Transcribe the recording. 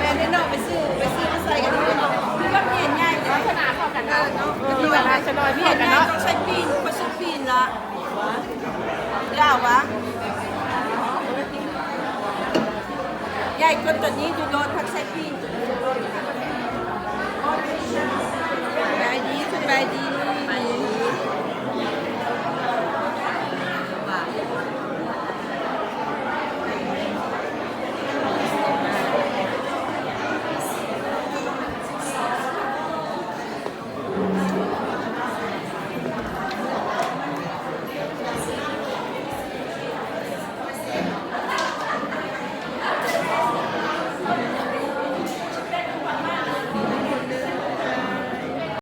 ແມ່ນເດ້ເນາະ ໄປຊື້ ໄປຊື້ມາໃສ່ກັນເນາະ ຄືວ່າແມ່ນໃຫຍ່ເດ້ ລັກສະນະເຂົ້າກັນເນາະ ເອີ ເນາະ ຄືວ່າລາຊະນ້ອຍເຂົ້າກັນເນາະ ຕ້ອງໃສ່ປີ້ນ ຂ້ອຍຊື້ປີ້ນລະ ຢາວວະ ໃຫຍ່ກວ່າໂຕນີ້ຢູ່ໂລດ ພັກໃສ່ປີ້ນ ສະບາຍດີ ສະບາຍດີ